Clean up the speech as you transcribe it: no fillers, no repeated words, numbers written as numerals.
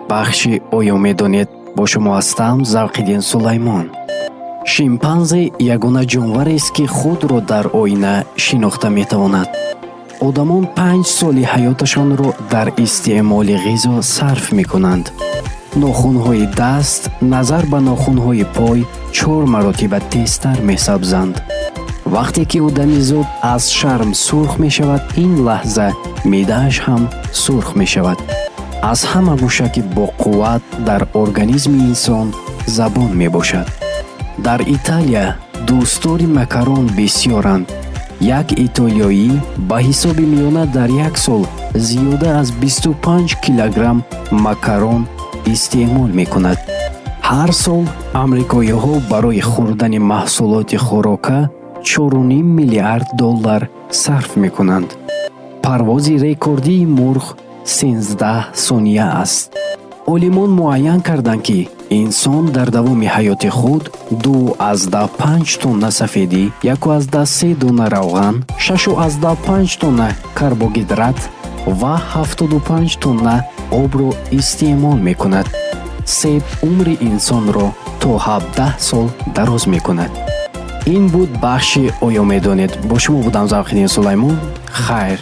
Бахши «Оё медонед?», бо шумо ҳастам, Завқиддин Сулаймон. Шимпанзе ягона ҷонварест, ки худро дар оина шинохта метавонад. Одамон 5 соли ҳаёташонро дар истеъмоли ғизо сарф мекунанд. Нохунҳои даст назар ба нохунҳои пой чор маротиба тезтар месабзанд. Вақте ки одамизод аз шарм сурх мешавад, ин лаҳза меъдааш ҳам сурх мешавад. Аз ҳама мушаки боқувват дар организми инсон забон мебошад. Дар Италия дӯстдори макарон бисёранд. Як итолиёӣ ба ҳисоби миёна дар як сол зиёда аз 25 килограмм макарон истеъмол мекунад. Ҳар сол амрикоиҳо барои хӯрдани маҳсулоти хӯрока 4,5 миллиард доллар сарф мекунанд. Парвози рекордии мурғ 13 сония аст. Олимон муайян карданд, ки инсон дар давоми ҳаёти худ 2,5 тонна сафедӣ, 1,3 дона равған, 6,5 тонна карбогидрат ва 75 тонна обро истеъмол мекунад. Себ умри инсонро то 17 сол дароз мекунад. Ин буд бахши «Оё медонед?». Бо шумо будам, Завқиддин Сулаймон. Хайр.